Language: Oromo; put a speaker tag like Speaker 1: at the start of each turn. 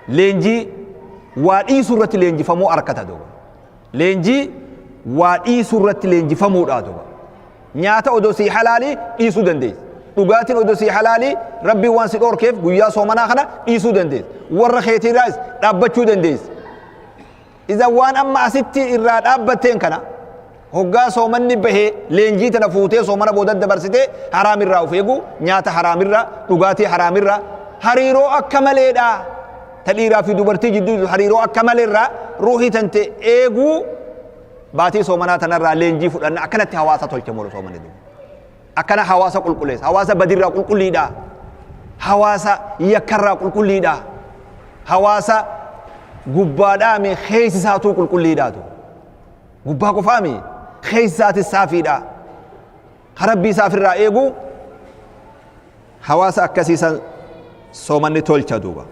Speaker 1: Leenjii waa dhiisuu irratti leenjifamuu arkata duuba. Leenjii waa dhiisuu irratti leenjifamuudha duuba. Nyaata odoo sii halaalii dhiisuu dandeessa. Dhugaatiin odoo sii halaalii Rabbiin waan si dhoorkeef guyyaa soomanaa kana dhiisuu dandeessa. Warra keetiirraas dhaabbachuu dandeessa. Iza waan amma asitti irraa dhaabbatteen kana hoggaa soomanni bahee leenjii tana fuutee soomana booda dabarsitee haraamirraa of eeguu, nyaata haraamirraa, dhugaatii haraamirraa, hariiroo akka maleedha. Ta dhiiraa fi dubartii jidduu jiru hariiroo akka maleerraa ruuhii tante eeguu baatii soomanaa tanarraa leenjii fudhanna. Akkanatti hawaasa tolche mulu soomanni duuba. Akkana hawaasa qulqulleessa. Hawaasa badirraa qulqulliidha. Hawaasa yakkarraa qulqulliidha. Hawaasa gubbaadhaami keessi isaatuu qulqulliidhaatu. Gubbaa qofaami keessi isaatis saafiidha. Ka Rabbii isaa ofirraa eegu hawaasa akkasiisan soomanni tolcha duuba.